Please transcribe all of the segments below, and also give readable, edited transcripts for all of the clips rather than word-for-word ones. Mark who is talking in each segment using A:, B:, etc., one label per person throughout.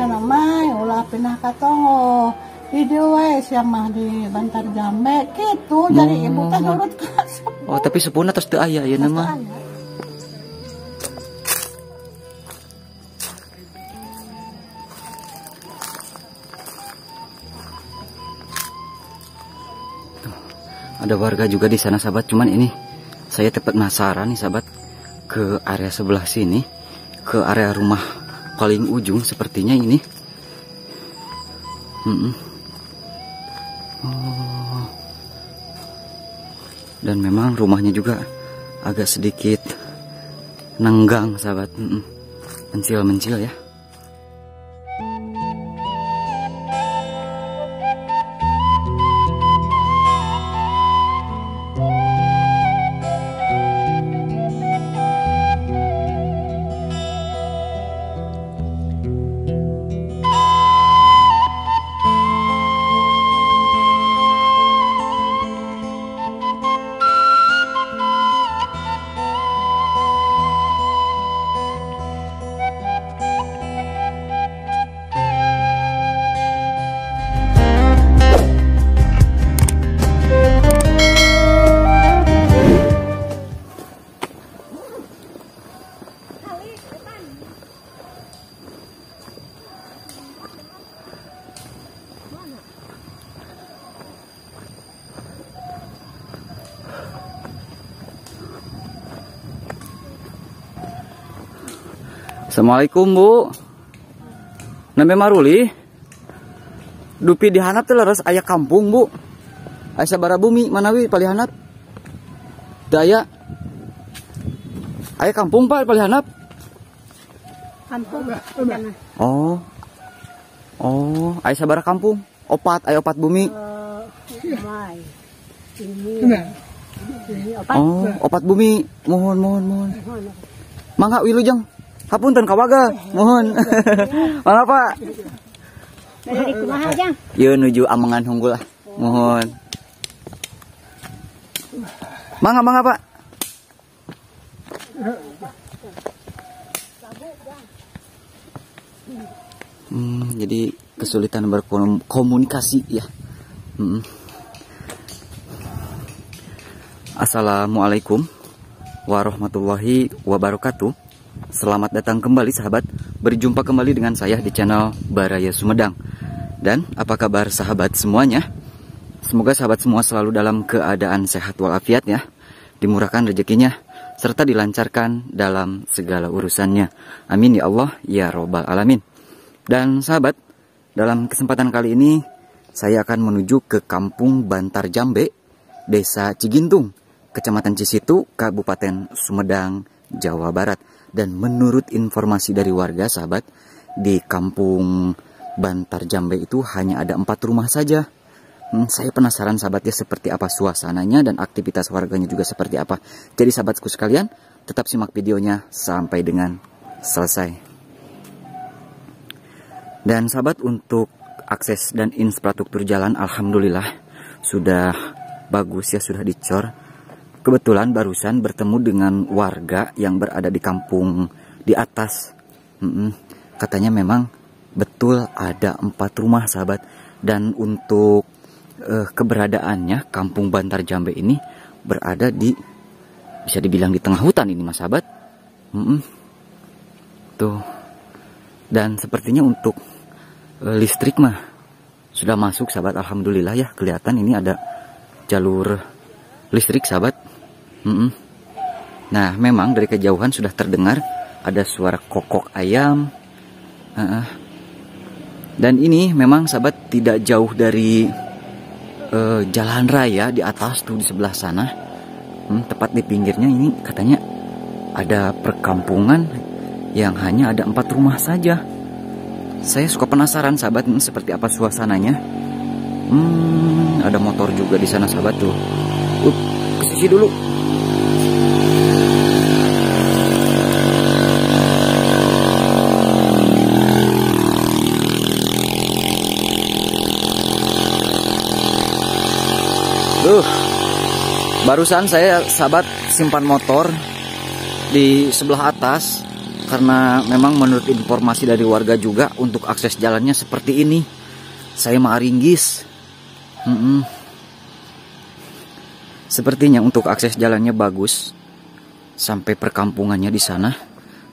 A: Cenah mah ulah pindah ka tonggoh. Di dieu wae sia mah di Bantar Jambe kitu jadi ibu teh nurut ka sepuh.
B: Oh, tapi sepuhna tos teu aya ayeuna mah. Ada warga juga di sana sahabat, cuman ini saya tepat penasaran nih sahabat ke area sebelah sini, ke area rumah paling ujung sepertinya ini. Oh. Dan memang rumahnya juga agak sedikit nenggang sahabat, mencil-mencil ya. Assalamualaikum Bu. Name Maruli. Dupi dihanap teh leres aya kampung Bu. Aya sabaraha bumi manawi palihanap? Teu aya. Aya kampung Pak palihanap?
A: Kampung.
B: Oh. Oh, aya sabaraha kampung? Opat, aya opat bumi.
A: Ini opat.
B: Oh, opat bumi. Mohon, mohon, mohon. Mangga wilujeng. Hapunten kawaga, mohon. Mana Pak?
A: Dari kumaha jang?
B: Ieu nuju Amengan hunggul lah. Mohon. Mangga mangga Pak. Jadi kesulitan berkomunikasi ya. Assalamualaikum warahmatullahi wabarakatuh. Selamat datang kembali sahabat, berjumpa kembali dengan saya di channel Baraya Sumedang. Dan apa kabar sahabat semuanya? Semoga sahabat semua selalu dalam keadaan sehat walafiat ya, dimurahkan rezekinya, serta dilancarkan dalam segala urusannya. Amin ya Allah ya Robbal Alamin. Dan sahabat, dalam kesempatan kali ini saya akan menuju ke Kampung Bantar Jambe, Desa Cigintung, Kecamatan Cisitu, Kabupaten Sumedang, Jawa Barat. Dan menurut informasi dari warga sahabat, di Kampung Bantar Jambe itu hanya ada 4 rumah saja. Saya penasaran sahabat ya seperti apa suasananya dan aktivitas warganya juga seperti apa. Jadi sahabatku sekalian, tetap simak videonya sampai dengan selesai. Dan sahabat, untuk akses dan infrastruktur jalan alhamdulillah sudah bagus ya, sudah dicor. Kebetulan barusan bertemu dengan warga yang berada di kampung di atas. Katanya memang betul ada 4 rumah sahabat. Dan untuk keberadaannya Kampung Bantar Jambe ini berada di, bisa dibilang di tengah hutan ini mas sahabat. Tuh. Dan sepertinya untuk listrik mah sudah masuk sahabat, alhamdulillah ya. Kelihatan ini ada jalur listrik sahabat. Nah memang dari kejauhan sudah terdengar ada suara kokok ayam. Dan ini memang sahabat tidak jauh dari jalan raya di atas tuh di sebelah sana. Tepat di pinggirnya ini katanya ada perkampungan yang hanya ada 4 rumah saja. Saya suka penasaran sahabat seperti apa suasananya. Ada motor juga di sana sahabat tuh. Ke sisi dulu. Barusan saya sahabat simpan motor di sebelah atas Karena memang menurut informasi dari warga juga untuk akses jalannya seperti ini. Saya mah aringgis. Sepertinya untuk akses jalannya bagus sampai perkampungannya di sana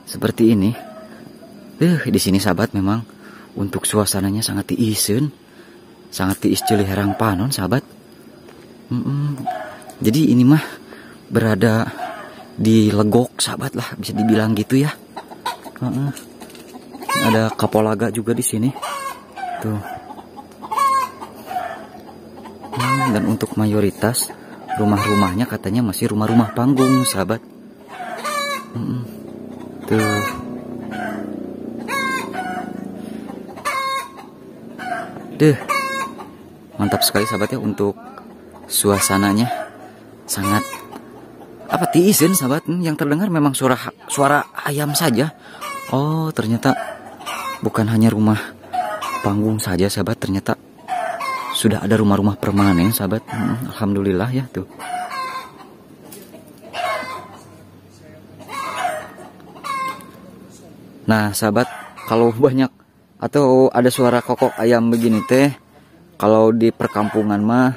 B: seperti ini. Di sini sahabat memang untuk suasananya sangat tiiseun. Sangat tiis ceuli herang panon sahabat. Jadi ini mah berada di legok sahabat lah, bisa dibilang gitu ya. Ada kapolaga juga di sini. Tuh. Dan untuk mayoritas rumah-rumahnya katanya masih rumah-rumah panggung sahabat. Tuh. Duh. Mantap sekali sahabat ya untuk suasananya. Sangat apa tiiseun sahabat. Yang terdengar memang suara ayam saja. Oh, ternyata bukan hanya rumah panggung saja sahabat, ternyata sudah ada rumah-rumah permanen sahabat. Alhamdulillah ya tuh. Nah sahabat, kalau banyak atau ada suara kokok ayam begini teh, kalau di perkampungan mah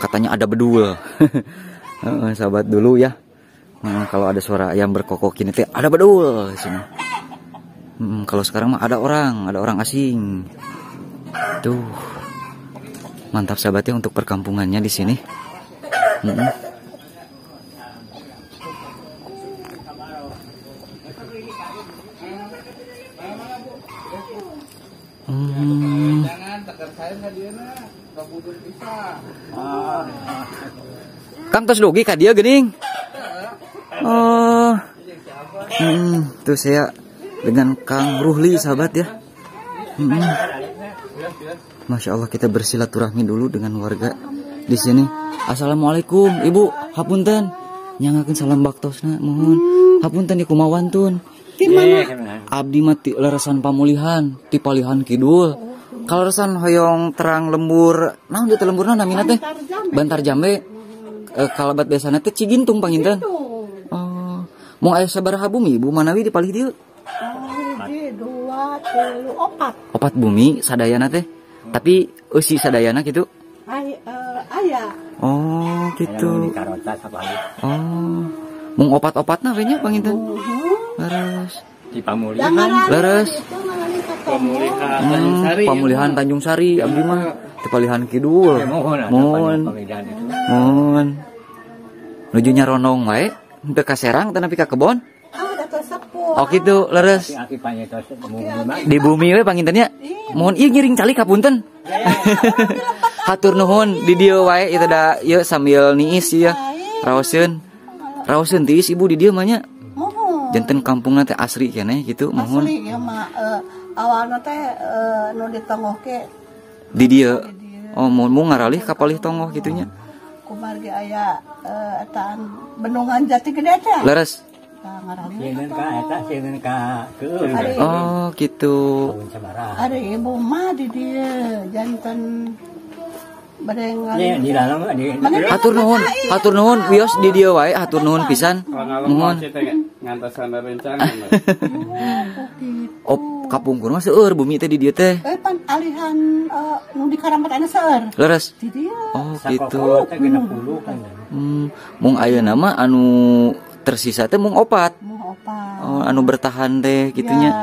B: katanya ada bedul. Sahabat dulu ya. Kalau ada suara ayam berkokok gini teh ada bedul di sini. Kalau sekarang mah ada orang asing. Tuh. Mantap sahabat ya untuk perkampungannya di sini. Kang tos dugi ka dieu geuning. Oh. Tuh saya dengan Kang Ruhli sahabat ya. Masya Allah, kita bersilaturahmi dulu dengan warga di sini. Assalamualaikum Ibu, hapunten. Nyangakeun salam baktosna mohon. Hapunten di kumawantun. Abdi mah ti leresan pamulihan, ti Palihan Kidul. Kaleresan hoyong terang lembur, naon dieu teh lemburna namina teh? Bantar Jambe. Kalabat desana teh Cigintung panginten. Oh, mung aya sabaraha bumi Ibu manawi di palih dieu?
A: 1, 2, 3, 4.
B: 4 bumi sadayana teh. Tapi eusi sadayana gitu?
A: Aya.
B: Oh, gitu. Oh. Mung opat-opatna we nya panginten. Leres.
C: Di Pamulihan.
B: Leres.
C: Pamulihan Tanjung Sari.
B: Pamulihan Tanjung Sari abdi mah teu Palihan Kidul. Mohon. Mohon. Nuju nyaronong wae, henteu ka Serang teu nepi ka kebon. Oh gitu, leres. Di bumi we panginten nya. Mohon ieu ngiring calik hapunten. Hatur nuhun di dieu wae ieu da ieu sambil niis ieu. Raoseun. Raoseun tiis ibu di dieu mah nya. Janten kampungna teh asri keneh gitu, mohon.
A: Asli ieu mah awalna teh nu ditonggoh ke
B: di dieu. Oh, mohon mung ngaralih ka palih tonggoh kitu nya.
A: Kumargi aya etaan bendungan Jati Gede teh.
B: Leres. Oh gitu.
A: Ada ibu mah di dieu janten bade ngali.
B: Hatur nuhun, hatur nuhun wios di dieu wae, hatur nuhun pisan. Mohon.
C: Ngantosan rencangan.
B: Oh, kapungkur mah seueur bumi teh di dieu teh.
A: Pan alihan nu di Karamat anu seueur.
B: Leres.
A: Di dieu.
B: Oh gitu. Mung ayeuna mah anu tersisa teh mung opat.
A: Mung opat.
B: Oh, anu bertahan teh gitunya.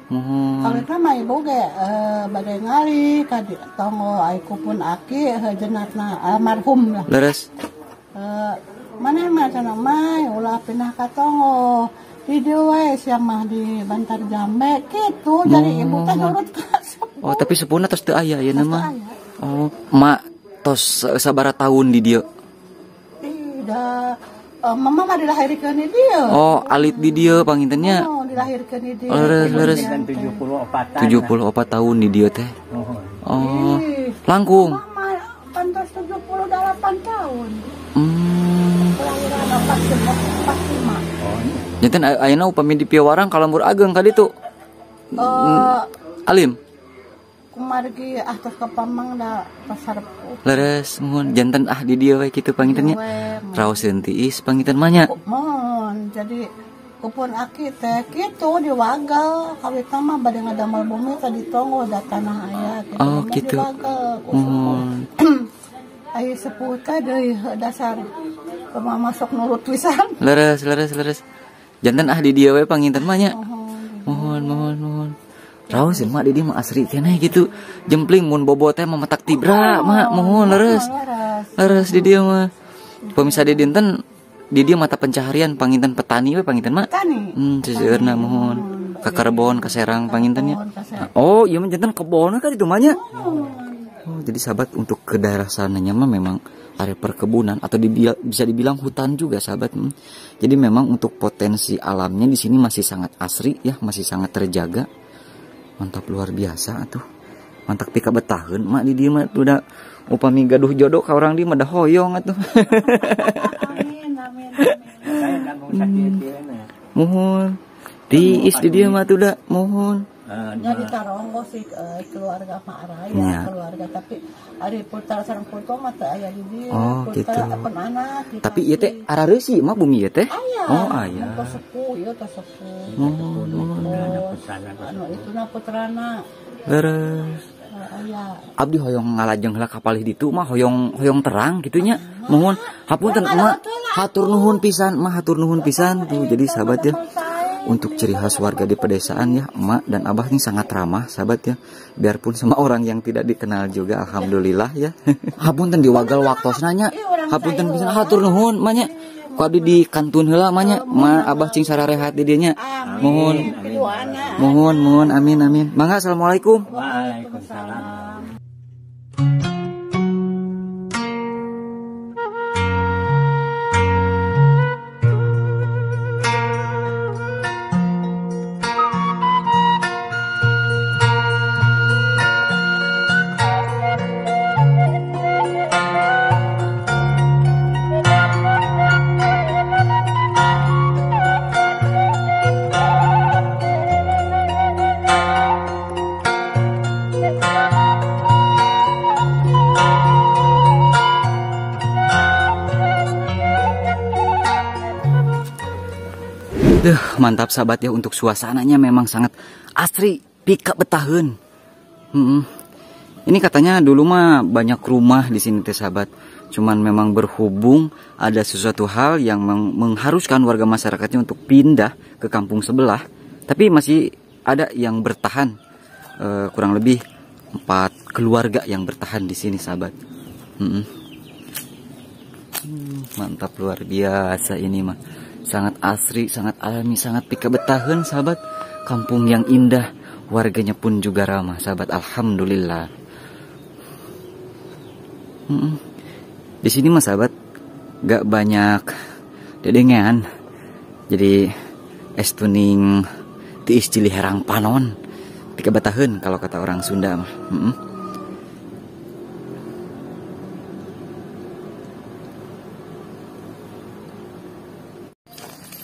A: Mohon. Kalau eta mah ibu ge bade ngali ka tonggo aiku pun aki jenatna almarhum lah.
B: Leres.
A: Maneh mah cenah mah ulah pindah ka tonggo. Di dieu wae sia mah di Bantar Jambe kitu jadi ibu teh nurut ka sepuh.
B: Oh, tapi sepuhna tos teu aya ayeuna mah. Oh, mak tos sabaraha tahun di dieu?
A: Tidak. Mama mah dilahirkeun di dieu.
B: Oh, alit di dieu panginten nya.
A: Oh, dilahirkeun di dieu.
B: Leres, leres.
D: 74
B: 74 tahun di dieu teh. Oh, langkung.
A: Mama pantas 78 tahun. Kelahiran 45.
B: Janten ayeuna upami di Piawarang ka lembur ageng ka ditu. Alim.
A: Kumargi ah tos ka Pamang da pasar.
B: Leres mohon janten ah di dieu we kitu panginten nya. Raoseun tiis panginten mah nya.
A: Mohon jadi Kupun aki teh kitu diwagel kawitna mah bade ngadamel bumi tadi tonggo da tanah aya kitu.
B: Oh gitu.
A: Diwagel ku sepuh. Ai sepuh teh deui dasar kumaha masuk nurut pisan.
B: Leres leres leres. Janten ah di dieu we panginten mah nya. Mohon mohon mohon. Raos mah di dieu mah asri keneh gitu. Jempling mun bobo teh mah matak tibra mah mohon leres. Leres di dieu mah. Pamisa di dinten di dia mata pencaharian panginten petani we panginten mah.
A: Petani.
B: Seseueurna mohon. Ka Karbon, ka Serang panginten nya. Oh, ieu mah janten kebon ka ditu mah nya. Oh, jadi sahabat untuk ke daerah sananya mah memang area perkebunan atau bisa dibilang hutan juga sahabat. Jadi memang untuk potensi alamnya di sini masih sangat asri ya, masih sangat terjaga. Mantap luar biasa atuh. Mantap pika betaheun mak di dieu mah udah upami gaduh jodoh ka urang di mah da hoyong atuh.
A: Amin amin amin.
B: Muhun. Tiis di dieu mah atuh da muhun.
A: Nya ditaronggo sih keluarga mah araya, keluarga tapi ari putra sareng putu mah teu aya di dieu.
B: Oh,
A: putra
B: gitu.
A: Apan anak gitu.
B: Tapi ieu teh arareusi mah bumi ieu teh.
A: Aya.
B: Oh, aya.
A: Tos sepuh ieu tos sepuh.
B: Oh,
A: anu ituna putrana.
B: Leres.
A: Aya.
B: Abdi hoyong ngalajeng heula ka palih ditu mah hoyong hoyong terang kitu nya. Mohon hapunten emak hatur nuhun pisan, mah hatur nuhun pisan tuh. Jadi sahabat ya, untuk ciri khas warga di pedesaan ya, emak dan abah ini sangat ramah sahabat ya. Biarpun sama orang yang tidak dikenal juga, alhamdulillah ya. Hapunten diwagal waktosna nya. Hapunten pisan hatur nuhun mah nya. Ku abdi di kantun heula mah nya, ma abah cing sararehat di dieu nya. Mohon. Mohon mohon amin amin. Mangga assalamualaikum.
C: Waalaikumsalam.
B: Duh, mantap sahabat ya, untuk suasananya memang sangat asri, pika betaheun. Ini katanya dulu mah banyak rumah di sini teh sahabat. Cuman memang berhubung ada sesuatu hal yang mengharuskan warga masyarakatnya untuk pindah ke kampung sebelah. Tapi masih ada yang bertahan, kurang lebih 4 keluarga yang bertahan di sini sahabat. Mantap luar biasa ini mah. Sangat asri, sangat alami, sangat pika betaheun sahabat. Kampung yang indah, warganya pun juga ramah sahabat. Alhamdulillah. Di sini mah sahabat gak banyak dedengean. Jadi es tuning tiis cili herang panon, pika betaheun kalau kata orang Sunda mah.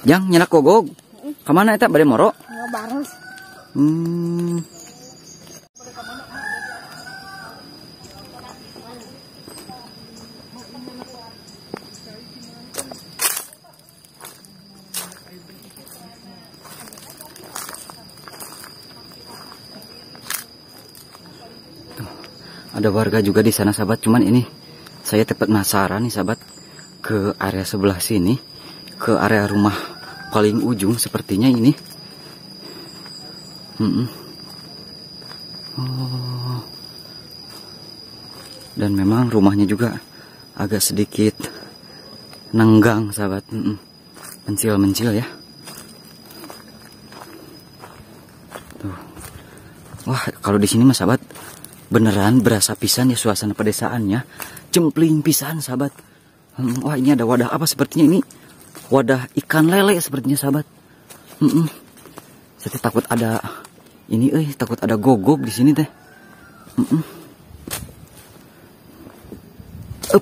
B: Jang nyelak gogog. Kemana eta bade moro?
A: Baros.
B: Tuh, ada warga juga di sana sahabat, cuman ini saya tepat penasaran nih sahabat ke area sebelah sini, ke area rumah paling ujung sepertinya ini. Oh. Dan memang rumahnya juga agak sedikit nenggang sahabat. Mencil-mencil ya. Tuh. Wah, kalau di sini mas sahabat beneran berasa pisan ya suasana pedesaannya. Cempling pisan sahabat. Wah, ini ada wadah apa sepertinya ini? Wadah ikan lele sepertinya sahabat. Saya takut ada ini, takut ada gogog di sini teh. Up.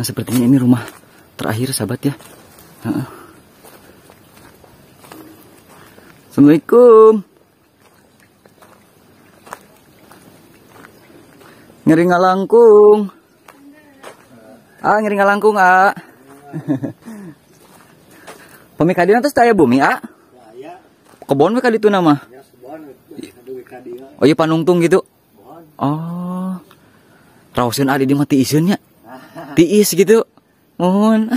B: Nah, sepertinya ini rumah terakhir sahabat ya. Assalamualaikum. Ngeri ngalangkung. Ah, ngeri ngalangkung, ah. Pami ka dieu teh aya bumi, ah?
C: Aya.
B: Kebon we ka ditu na mah.
C: Ya kebon dugi ka dieu.
B: Oh iya panungtung gitu. Oh. Raoseun adi di mah tiiseun nya. Tiis gitu. Mohon.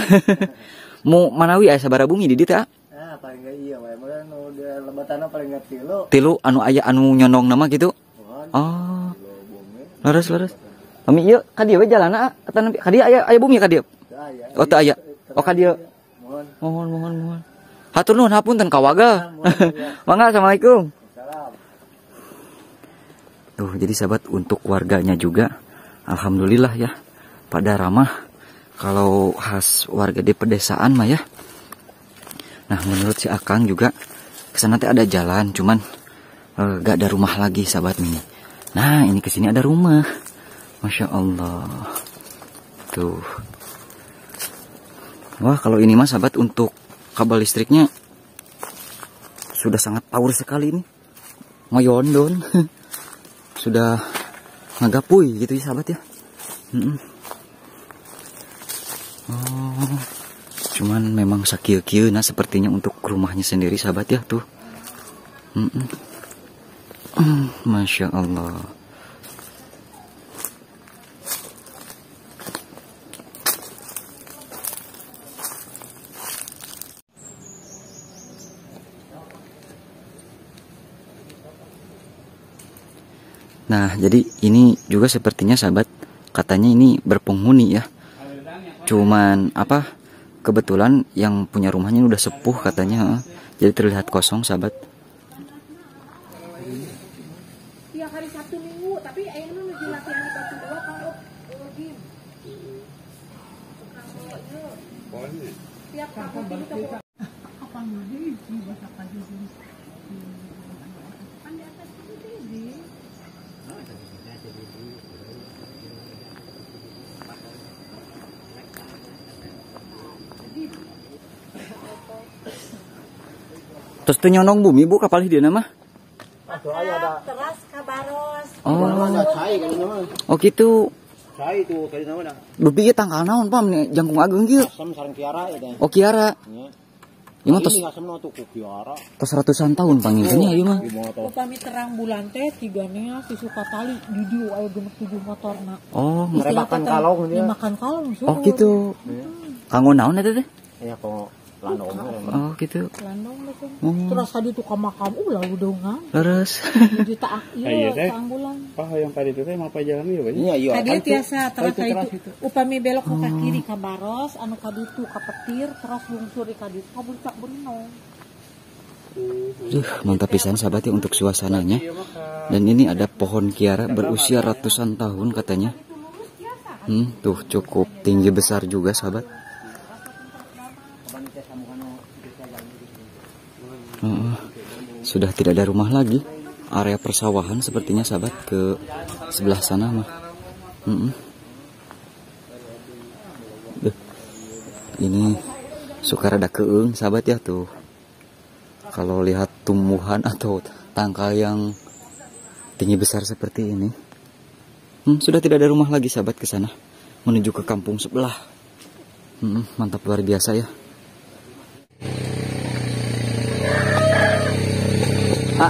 B: Mau manawi aya sabaraha bumi di dieu teh, ah?
C: Ah, paling enggak iya we. Mun nu di lebatanna paling enggak tilu.
B: Tilu anu aya anu nyondong nama gitu. Oh. Leres leres. Pami ieu ka dieu we jalanna, ah. Ka dieu aya aya bumi ka dieu. Oh teu aya. Oh ka dieu. Mohon mohon mohon. Hatur nuhun hapunten ka waga. Mangga assalamualaikum. Tuh, jadi sahabat untuk warganya juga alhamdulillah ya pada ramah. Kalau khas warga di pedesaan mah ya. Nah, menurut si Akang juga kesana teh ada jalan, cuman gak ada rumah lagi sahabat mini. Nah, ini kesini ada rumah. Masya Allah. Tuh. Wah, kalau ini mah sahabat untuk kabel listriknya sudah sangat power sekali ini. Ngoyondon. Sudah ngagapuy gitu ya sahabat ya. Oh, cuman memang sakieu-kieu nah sepertinya untuk rumahnya sendiri sahabat ya tuh. Masya Allah. Nah, jadi ini juga sepertinya sahabat katanya ini berpenghuni ya. Cuman apa, kebetulan yang punya rumahnya udah sepuh katanya, jadi terlihat kosong sahabat.
A: Tiap hari Sabtu Minggu, tapi ayeuna nuju latihan di Batu Dua kanggo gym. Tiap kampung apa di bahasa kaji. Kan di atas itu di.
B: Terus teu nyonong bumi bu kapal dieu mah?
A: Teras ka Baros.
B: Oh. Oh gitu.
C: Cai tuh kali nama dah.
B: Dupi ieu tangkal naon pam nih jangkung ageung kieu.
C: Asam sareng kiara ieu teh.
B: Oh kiara. Ieu mah tos tos ratusan tahun panggilnya ieu mah.
A: Upami terang bulan teh tigana si Sukatali di dieu aya 67 motorna.
B: Oh,
C: makan kalong dia.
A: Makan kalong.
B: Oh gitu. Kanggo naon eta teh?
C: Ya kok landong.
B: Oh gitu.
A: Landong gitu. Terus tadi tuh ke makam ulah udongan.
B: Terus.
A: Jadi tak ieu saambulan.
D: Pak yang tadi itu teh mapa jalan ieu banyak.
C: Iya iya.
A: Tadi tiasa terus itu. Upami belok ke kiri ka Baros, anu ka ditu ka Petir, terus lungsur ka ditu ka Puncak Berinong.
B: Duh, mantap pisan sahabat ya untuk suasananya. Dan ini ada pohon kiara berusia ratusan tahun katanya. Tuh cukup tinggi besar juga sahabat. Sudah tidak ada rumah lagi. Area persawahan sepertinya sahabat ke sebelah sana mah. Duh, ini suka rada keung sahabat ya tuh. Kalau lihat tumbuhan atau tangkal yang tinggi besar seperti ini. Sudah tidak ada rumah lagi sahabat ke sana, menuju ke kampung sebelah. Mantap luar biasa ya. Ah,